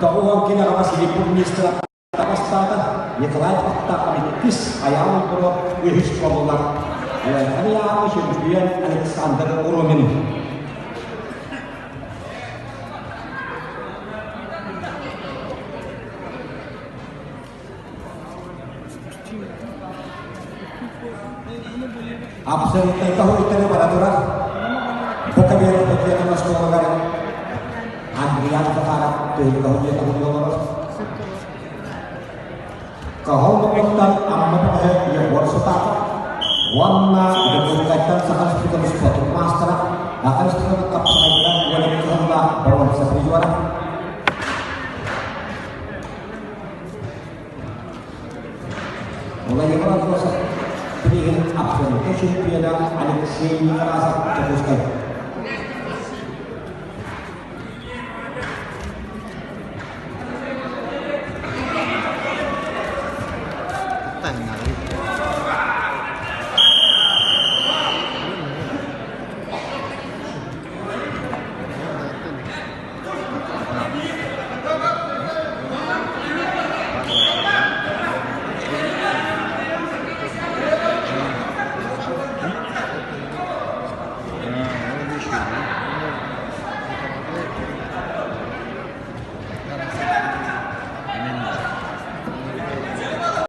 90 килэҕэ Василий Бурмистров бастаата, Николай Баттахов иккис, Айаал Уйбуров үһүс буоллулар. Үөрэҕин ыйааҕы чөмпүйүөн Александр Урумин. Абсолютнайга хоруйтары бара турар. Бу кабинет хоккейтын оскуолалар Андриан Захаров түһүлгэ хоккейта олорор. Каһыл муҥуттан Амма бөҕөһө Егор Сутаков уонна Дьокуускайтан Саха Республикатын спортун маастара, Саха Республикатын хапсаҕайга уонна кыһыллаах боруонса призера. Владимир Андросов билигин абсолютнай чемпиона Алексей Некрасов.